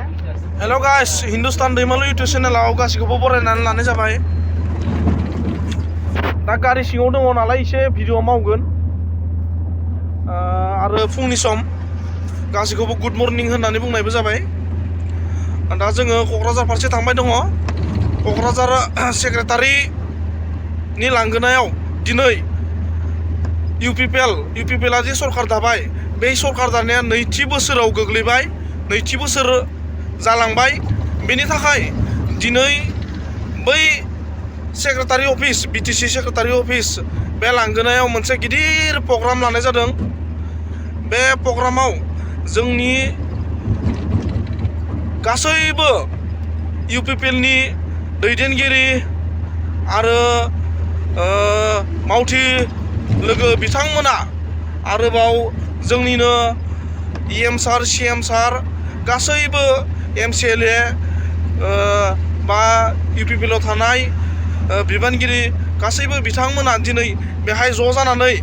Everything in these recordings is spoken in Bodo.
Hello guys, Hindustan दैमालु YouTube channel-आव गासिखौबो बरायनानै लानाय जाबाय। दा गारि सिङाव दङ नालाय एसे भिडिअ मावगोन। आरो फुंनि सम गासिखौबो गुड मर्निं होननानै बुंनायबो जाबाय। दा जोङो क'क्राझार फारसे थांबाय दङ। क'क्राझार सेक्रेटारिनि लांगोनायाव दिनै UPPL जे सरकार दाबाय, बे सरकार दानाया नैथि बोसोराव गोग्लैबाय, नैथि बोसोर जालांबाय। बेनि थाखाय दिनै बै secretary office, BTC secretary office बे लांगोनायाव मोनसे गिदिर प्रग्राम लानाय जादों। बे प्रग्रामाव जोंनि गासैबो UPPLनि दैदेनगिरि आरो मावथि लोगो बिथांमोना, आरोबाव जोंनिनो EM सार, CM सार, गासैबो MCLA बा UPPLआव थानाय बिबानगिरि गासैबो बिथांमोना दिनै बेहाय ज' जानानै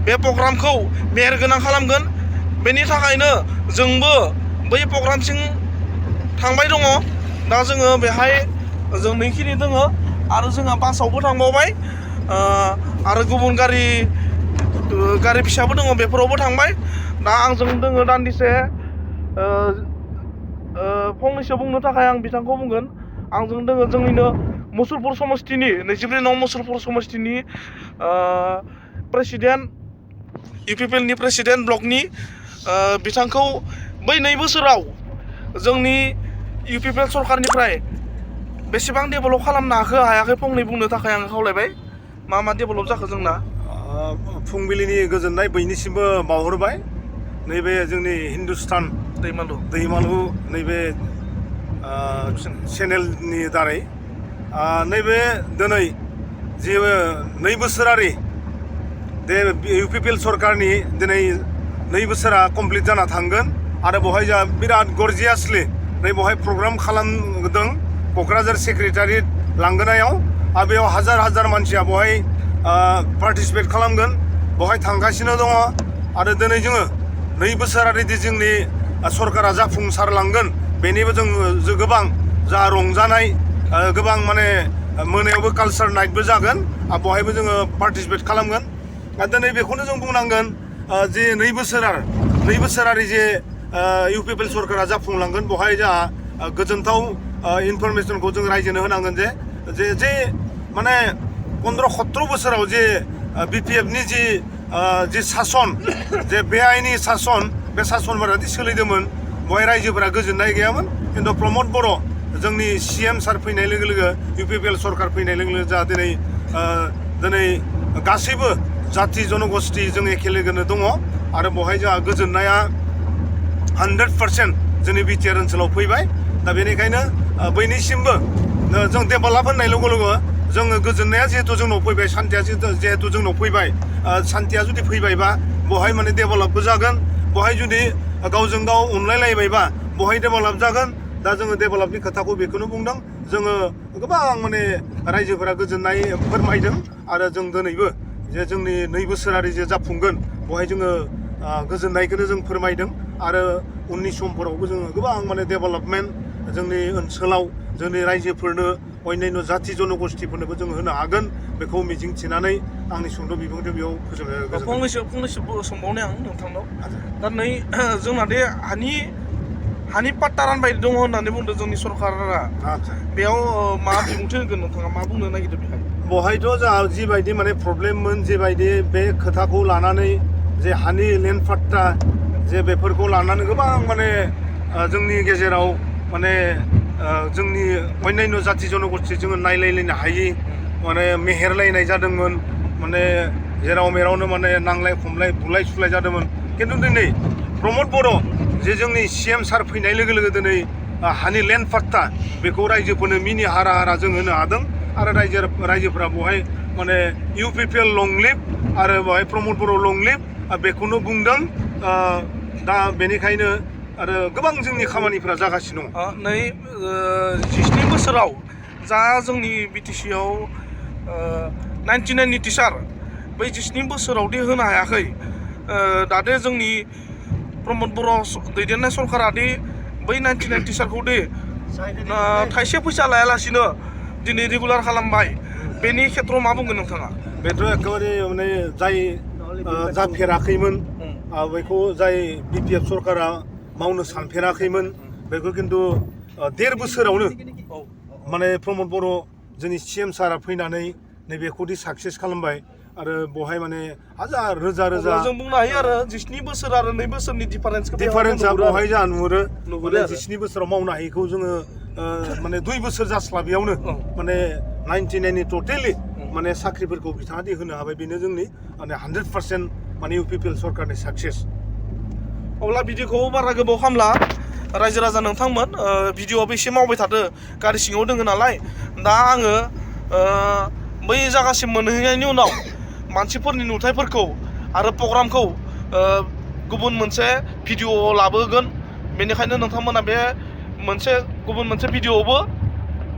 बे प्रग्रामखौ मेहेरगोनां खालामगोन। बेनि थाखायनो जोंबो बै प्रग्रामसिम थांबाय दङ। दा जोङो बेहाय जों नैखिनि दङ आरो जोंहा बासावबो थांबावबाय, आरो गुबुन गारि फिसाबो दङ, बेफोरावबो थांबाय। दा आंजों दोङो दान्दिसे फंनैसो बुंनो थाखाय आं बिथांखौ बुंगोन। आंजों दोङो जोंनिनो मुसुलपुर समस्तिनि 24 नं मुसुलपुर समस्तिनि प्रेसिडेन्ट, UPPLनि प्रेसिडेन्ट ब्लकनि बिथांखौ बै 2 बोसोराव जोंनि UPPL सरकारनिफ्राय बेसेबां डेभेलप खालामनो हायाखै फंनै बुंनो थाखाय आं खावलायबाय। मा डेभेलप जाखो जोंना? फुंबिलिनि गोजोननाय बयनिसिमबो बावहरबाय। नैबे जोंनि हिन्दुस्तान दैमालु नैबे चेनेलनि दारै नैबे दिनै जे 2 बोसोरारि बे UPPL सरकारनि दिनै 2 बोसोरा कमप्लिट जाना थांगोन। आरो बेवहाय जोंहा बिराद गरजियासलि बेवहाय प्रग्राम खालामदों क'क्राझार सेक्रेटारियेट लांगोनायाव। आरो बेयाव हाजार मानसिया बेवहाय पार्टिसिपेट खालामगोन, बेवहाय थांगासिनो दङ। आरो दिनै जोङो 2 बोसोरारि जोंनि सरकारा जाफुंसारलांगोन, बेनिबो जों गोबां जा रंजानाय, गोबां माने मोनायावबो कालचार नाइटबो जागोन, आरो बेवहायबो जोङो पार्टिसिपेट खालामगोन। आरो दिनै बेखौनो जों बुंनांगोन जे 2 बोसोरारि जे UPPL सरकारा जाफुंलांगोन, बेवहाय जोंहा गोजोनथाव इनफरमेसनखौ जों रायजोनो होनांगोन जे माने 15-17 बोसोराव जे BPFनि जे सासन, जे बेआइनि सासन, बे सासनफोरादि सोलिदोंमोन, बेवहाय रायजोफोरा गोजोननाय गैयामोन। खिन्थु प्रमद बर' जोंनि CM सार फैनाय लोगो लोगो, UPPL सरकार फैनाय लोगो लोगो जोंहा दिनै गासैबो जाथि जनगोष्ठी जों एखे लोगोनो दङ। आरो बेवहाय जोंहा गोजोननाया 100% जोंनि BTR ओनसोलाव फैबाय। दा बेनिखायनो बयनिसिमबो जों डेभेलप होननाय लोगो लोगो जोङो गोजोननाया जिहेतु जोंनाव फैबाय, सान्थिया जिहेतु जोंनाव फैबाय, सान्थिया जुदि फैबायबा बेवहाय माने डेभेलपबो जागोन। बेवहाय जुदि गावजों गाव अनलायलायबायबा बेवहाय डेभेलप जागोन। दा जोङो डेभेलपनि खोथाखौ बेखौनो बुंदों। जोङो गोबां माने रायजोफोरा गोजोननाय फोरमायदों। आरो जों दिनैबो जे जोंनि 2 बोसोरारि जे जाफुंगोन, बेवहाय जोङो गोजोननायखौनो जों फोरमायदों। आरो उननि समफोरावबो जोङो गोबां माने डेभेलपमेन्ट जोंनि ओनसोलाव जोंनि रायजोफोरनो, अन्यान्य जाथि जनगोष्ठीफोरनोबो जों होनो हागोन, बेखौ मिजिंथिनानै आंनि सुंद' बिबुंथि बेयाव फोजोबनाय। फंनैसो सोंबावनो आं नोंथांनाव। दा नै जोंना दे हानि पाट्टा रानबाय दङ होननानै बुंदों जोंनि सरकारा। बेयाव मा बिबुंथि होगोन नोंथाङा? मा बुंनो नागिरदों बेहाय? बेवहायथ' जोंहा जिबायदि माने प्रब्लेममोन, जेबायदि बे खोथाखौ लानानै जे हानि लेन्ड पाट्टा जे बेफोरखौ लानानै गोबां माने जोंनि गेजेराव माने जोंनि अन्यान्य जाथि जनगोष्ठी जोङो नायलायलायनो हायि, माने मेहेरलायनाय जादोंमोन, माने जेराव मेरावनो माने नांलाय खमलाय बुलाय सुलाय जादोंमोन। खिन्थु दिनै प्रमद बर' जे जोंनि CM सार फैनाय लोगो लोगो दिनै हानि लेन्ड पाट्टा बेखौ रायजोफोरनो मिनि हारा जों होनो हादों। आरो रायजोफोरा बेवहाय माने UPPL लं लिभ आरो बेवहाय प्रमद बर' लं लिभ बेखौनो बुंदों। दा बेनिखायनो आरो गोबां जोंनि खामानिफोरा जागासिनो दं। नै 17 बोसोराव जा जोंनि BTCआव 99नि टिचार, बै 17 बोसोरावदि होनो हायाखै, दादे जोंनि प्रमद बर' दैदेननाय सरकारादि बै 99 टिचारखौ दि थाइसे फैसा लायालासिनो दिनै रेगुलार खालामबाय बेनि खेत्रआव मा बुंगोन नोंथाङा? बेथ' एखेबारे माने जाय जाफेराखैमोन बेखौ जाय BPF सरकारा मावनो सानफेराखैमोन बेखौ खिन्थु 1.5 बोसोरावनो माने प्रमद बर' जोंनि CM सारा फैनानै नैबेखौदि साक्सेस खालामबाय आरो बहाय माने हाजार रोजा जों बुंनो हायो आरो 17 बोसोर आरो 2 बोसोरनि डिफारेन्सखौ बहाय जोंहा नुहुरो माने 17 बोसोराव मावनो हायैखौ जोङो माने 2 बोसोर जास्लाबियावनो माने 99 टटेलि माने साख्रिफोरखौ बिथाङा दि होनो हाबाय बेनो जोंनि माने 100% माने UPPL सरकारनि साक्सेस। अब्ला भिडिअखौ बारा गोबाव खामला रायजो राजा नोंथांमोन भिडिअआबो एसे मावबाय थादो गारि सिङाव दोङो नालाय दा आङो बै जायगासिम मोनहैनायनि उनाव मानसिफोरनि नुथायफोरखौ आरो प्रग्रामखौ गुबुन मोनसे भिडिअ लाबोगोन बेनिखायनो नोंथांमोना बे गुबुन मोनसे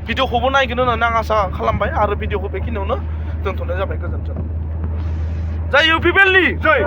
भिडिअखौबो नायगोन होननानै आं आसा खालामबाय आरो भिडिअखौ बेखिनियावनो दोनथ'नाय जाबाय। गोजोन्थों। जय UPPL नि जय।